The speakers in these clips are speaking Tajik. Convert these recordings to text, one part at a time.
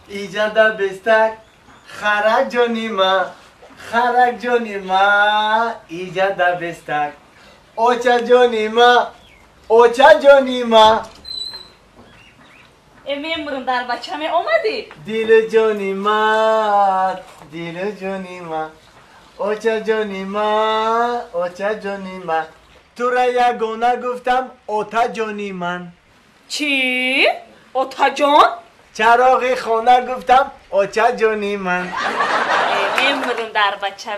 Иҷада бестак харак ҷони ма, харак ҷони ма, иҷада бестак. Оча ҷони ма, оча ҷони ма. Мемурам дар бача меомадӣ? Дилу ҷони ма, дилу ҷони ма, оча ҷони ма, оча ҷони ма. Тура ягона гуфтам, ота ҷони ман. Чӣ? Отаҷон? Чароғи хона гуфтам, оча ҷони ман. Мемурам дар бача.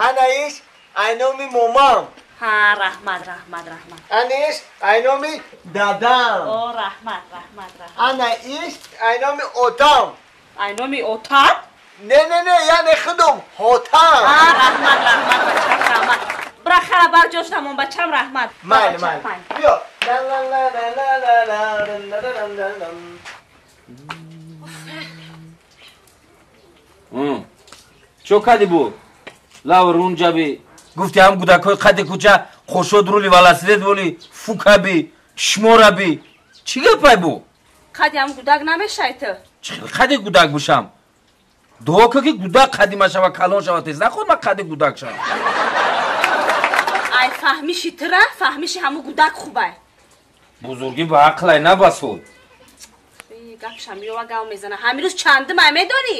Ана иш айноми момам. Ҳа, раҳмат, раҳмат, раҳмат. Ана иш айноми дадам. О, раҳмат, раҳмат, раҳмат. Ана иш айноми отам. Айноми отат? Не, не, не, яъне худум хотам. Ҳа, раҳмат, раҳмат, бачам, раҳмат. Бира хара бар ҷош намон, бачам, раҳмат. Майли, майли. Биё. Чо кади бу? Лав рунҷаби. Гуфти ҳам гудакҳои қади кӯча қошод рули велосипед боли фукаби чишмораби. Чӣ гапай бу? Қади ҳам гудак намешай ту. Чӣ қади гудак бошам? Дуо кун ки гудак қади машава, калон шава тез. Наход ман қади гудак шавам. Ай фаҳмиши тура, фаҳмиши ҳаму гудак хубай. Бузургӣ ба ақлай набасуд. Гапшам ёва гав мезана. Ҳамин рӯз чандумай медонӣ?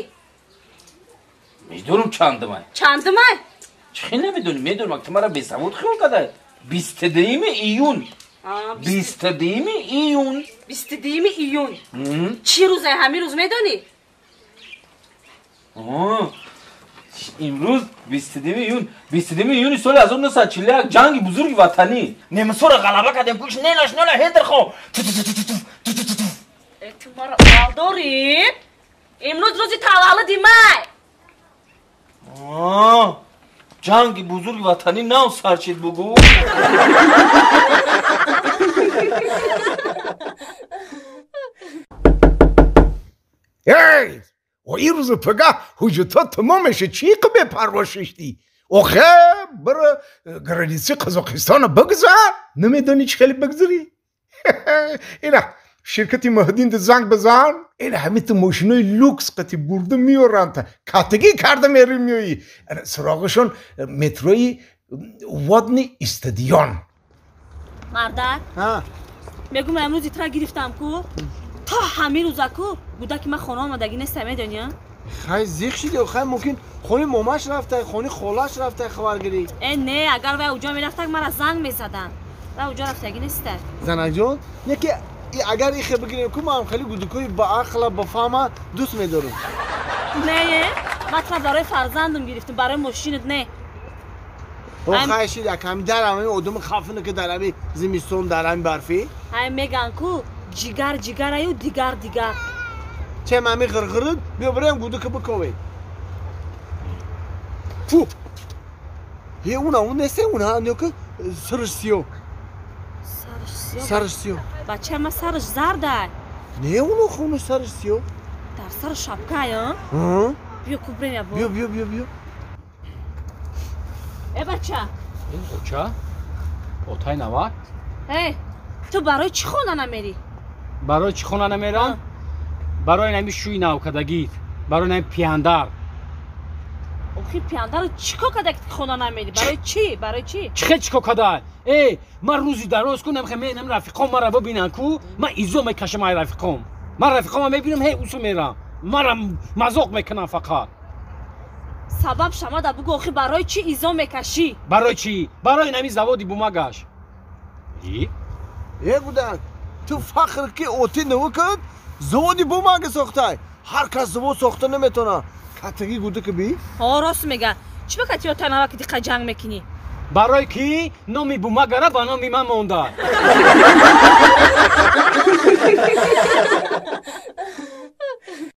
Медонам чандумай. Чандумай? Чӣ хел намедонӣ? Медонам, ту мара бесавод хиёл кадай. 22 июн. 22 июн. 22 июн. Чӣ рӯзай ҳамин рӯз медонӣ? Имрӯз 22 июн. 22 июни соли 1941 ҷанги бузурги ватанӣ. Немисҳоро ғалаба кардем. Куш нелаш нела ҳедерхо. Ту маро алдорӣ? Имрӯз рӯзи таваллуди май. Ҷанги бузурги ватанӣ нав сар шид бугӯ. Эй! Ин рӯзу пага ҳуҷҷатҳо тамом меша. Чӣ қа бепарво шиштӣ? Охе, бира границаи Қазоқистона бигзар. Намедонӣ чӣ хеле бигзарӣ? Ина ширкати Маҳдин занг бизан. Ина ҳамин ту мошинои люкс қати бурда меоранд. Катагӣ карда мери меоӣ. Суроғашон метрои Водни стадион. Мардак, мегӯм имрӯз итра гирифтам ку. То ҳамин рӯза ку гудаки ман хона омадагӣ неста, медонӣ? Хай зиқ шиди, хай мумкин хони момаш рафта, хони холаш рафта хабаргирӣ. Э не, агар вай уҷо мерафтак мара занг мезадан. Вай уҷо рафтагӣ неста. Занакҷон, яке агар ихе бигирем ку ман хеле гудукои ба ақла ба фаҳма дӯст медорам. Не, ман тура барои фарзандам гирифтам, барои мошинат не. Хай шид, аками дар ҳамин одами хафина ки дар ҳамин зимистон, дар ҳамин барфӣ. Ҳай меган ку ҷигар ҷигараю дигар дигар. Чем ҳамин ғирғирид, биё бирем гудука биковем. Фу! Е, уна, он несте, уна, нёка сараш сиё. Сараш сиё? Сараш сиё. Бача ма сараш зардай. Не, уно хуну сараш сиё. Дар сар шапкай, а? Биё ку бирем ябо. Биё, биё, биё, биё. Э бача. Оча? Отай навак? Э, ту барои чӣ хона намерӣ? Барои чӣ хона намерам? Барои нами шӯи навкадагит, барои нами пияндар. Охи пияндарро чӣ кор када ки хона намерӣ? Барои чӣ? Барои чӣ? Чӣ хел чӣ кор када? Э, ман рӯзи дароз ку намхе менам рафиқом мара бибинан ку, ман изо мекашам ай рафиқом. Ман рафиқома мебинам, ҳей усу мерам. Мара мазоқ мекунам фақат. Сабаб шамада бугӯ, охи барои чӣ изо мекашӣ? Барои чӣ? Барои нами заводи бумагаш. Э гудак, ту фахр ки оти навукад, заводи бумага сохтай. Ҳар кас завод сохта наметавонад. Катагӣ гудака би? Ҳо, рост мега. Чӣ ба кати ота наваки диққа ҷанг мекунӣ? Барои ки номи бумагара ба номи ман монда.